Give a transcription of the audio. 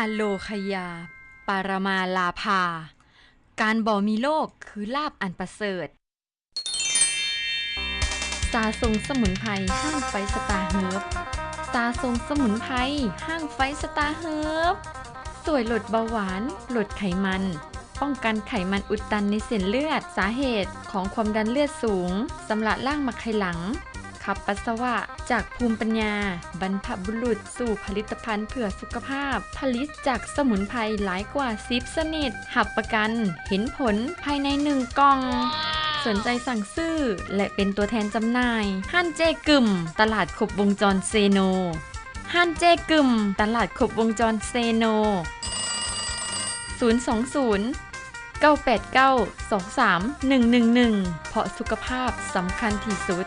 ອະໂລຄະຍາ ປະຣະມາລາພາ ການບໍ່ມີໂລກຄືລາບອັນປະເສີດ. ຊາຊົງສະໝຸນໄພ ຮ້າງໄຟສະຕາເຮີບ. ຊາຊົງສະໝຸນໄພ ຮ້າງໄຟສະຕາເຮີບ ຊ່ວຍລົດເບົາຫວານ, ລົດໄຂມັນ, ປ້ອງກັນໄຂມັນອຸດຕັນໃນເສັ້ນເລືອດ, ສາເຫດຂອງຄວາມດັນເລືອດສູງ, ຊຳລະລ້າງໝາກໄຂ່ຫຼັງ, ຂັບປັດສະວະ. ຈາກພູມປັນຍາບັນພະບຸລຸດ ສູ່ຜະລິດຕະພັນເພື່ອສຸຂະພາບ ຜະລິດຈາກສະໝຸນໄພຫຼາຍກວ່າສິບຊະນິດ, ຮັບປະກັນເຫັນຜົນພາຍໃນໜຶ່ງກ່ອງ. ສົນໃຈສັ່ງຊື້ ແລະ ເປັນຕົວແທນຈຳໜ່າຍ ຮ້ານເຈ້ກຶມ ຕະຫຼາດຄົບວົງຈອນເຊໂນ. ຮ້ານເຈ້ກຶມ ຕະຫຼາດຄົບວົງຈອນເຊໂນ. ສູນສອງສູນ ເກົ້າແປດເກົ້າ ສອງສາມໜຶ່ງໜຶ່ງໜຶ່ງ ເພາະສຸຂະພາບສຳຄັນທີ່ສຸດ.